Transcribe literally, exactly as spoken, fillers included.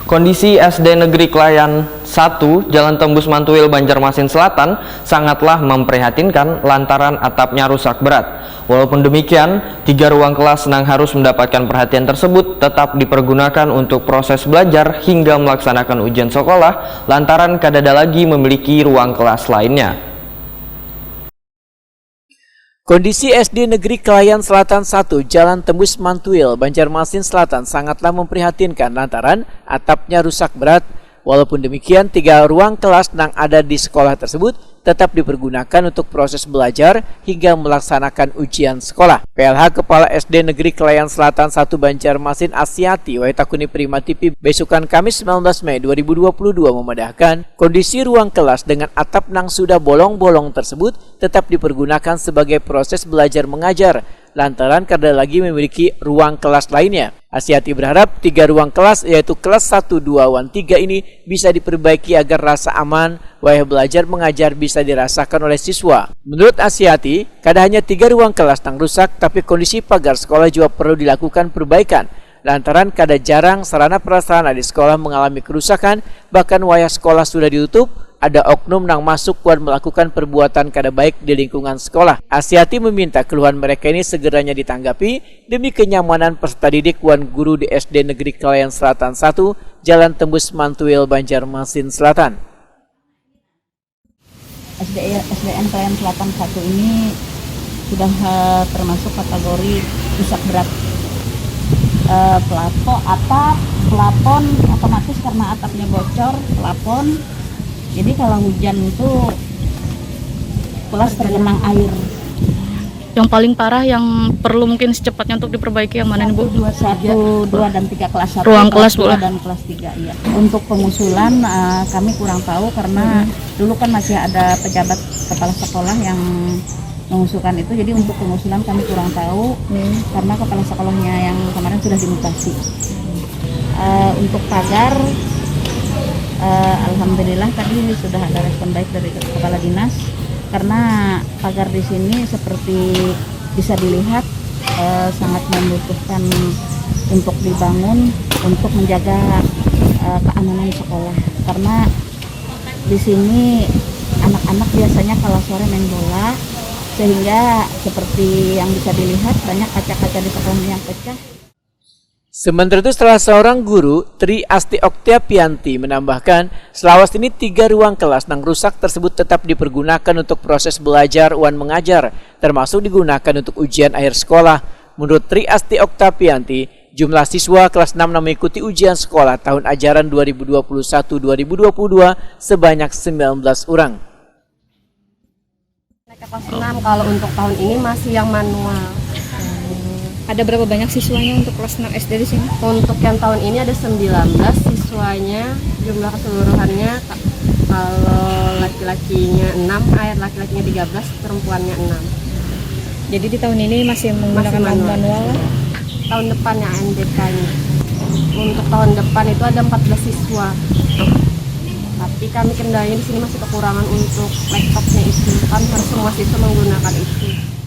Kondisi S D Negeri Kelayan satu, Jalan Tembus Mantuil, Banjarmasin Selatan, sangatlah memprihatinkan lantaran atapnya rusak berat. Walaupun demikian, tiga ruang kelas nang harus mendapatkan perhatian tersebut tetap dipergunakan untuk proses belajar hingga melaksanakan ujian sekolah lantaran kadada lagi memiliki ruang kelas lainnya. Kondisi S D Negeri Kelayan Selatan satu, Jalan Tembus Mantuil, Banjarmasin Selatan sangatlah memprihatinkan lantaran atapnya rusak berat. Walaupun demikian, tiga ruang kelas nang ada di sekolah tersebut tetap dipergunakan untuk proses belajar hingga melaksanakan ujian sekolah. P L H Kepala S D Negeri Kelayan Selatan satu Banjarmasin Asiati Waitakuni Prima T V besukan Kamis sembilan belas Mei dua ribu dua puluh dua memadahkan, kondisi ruang kelas dengan atap nang sudah bolong-bolong tersebut tetap dipergunakan sebagai proses belajar mengajar lantaran kada lagi memiliki ruang kelas lainnya. Asiati berharap tiga ruang kelas, yaitu kelas satu, dua, wan tiga ini bisa diperbaiki agar rasa aman wayah belajar mengajar bisa dirasakan oleh siswa. Menurut Asiati, kada hanya tiga ruang kelas nang rusak, tapi kondisi pagar sekolah juga perlu dilakukan perbaikan lantaran kada jarang sarana prasarana di sekolah mengalami kerusakan, bahkan wayah sekolah sudah ditutup, ada oknum nang masuk wan melakukan perbuatan kada baik di lingkungan sekolah. Asiati meminta keluhan mereka ini segeranya ditanggapi demi kenyamanan peserta didik wan guru di S D Negeri Kelayan Selatan satu, Jalan Tembus Mantuil, Banjarmasin Selatan. S D, S D N Kelayan Selatan satu ini sudah eh, termasuk kategori rusak berat. Eh, pelapo, atap, plafon, otomatis karena atapnya bocor, plafon. Jadi kalau hujan itu kelas tergenang air. Yang paling parah yang perlu mungkin secepatnya untuk diperbaiki yang mana nih Bu? Satu, dua, dan tiga, kelas satu, Ruang kelas kelas, Bu, dua, lah. Dan kelas tiga, iya. Untuk pengusulan eh, kami kurang tahu karena dulu kan masih ada pejabat kepala sekolah yang mengusulkan itu, jadi untuk pengusulan kami kurang tahu karena kepala sekolahnya yang kemarin sudah dimutasi. Eh, untuk pagar, eh, alhamdulillah tadi sudah ada respon baik dari kepala dinas karena pagar di sini seperti bisa dilihat eh, sangat membutuhkan untuk dibangun untuk menjaga eh, keamanan sekolah karena di sini anak-anak biasanya kalau sore main bola sehingga seperti yang bisa dilihat banyak kaca-kaca di sekolahnya yang pecah. Sementara itu, salah seorang guru, Tri Asti Oktiapianti, menambahkan, selawas ini tiga ruang kelas nang rusak tersebut tetap dipergunakan untuk proses belajar wan mengajar, termasuk digunakan untuk ujian akhir sekolah. Menurut Tri Asti Oktapianti, jumlah siswa kelas enam nang mengikuti ujian sekolah tahun ajaran dua ribu dua puluh satu dua ribu dua puluh dua sebanyak sembilan belas orang. Naik ke kelas enam, kalau untuk tahun ini masih yang manual. Ada berapa banyak siswanya untuk kelas enam S D di sini? Untuk yang tahun ini ada sembilan belas siswanya, jumlah keseluruhannya ka- kalau laki-lakinya enam, eh laki-lakinya tiga belas, perempuannya enam. Jadi di tahun ini masih menggunakan Masih manual. Manual lah. Tahun depannya A N B K-nya. Untuk tahun depan itu ada empat belas siswa. Tapi kami kendalanya di sini masih kekurangan untuk laptopnya itu. Kami harus semua siswa menggunakan itu.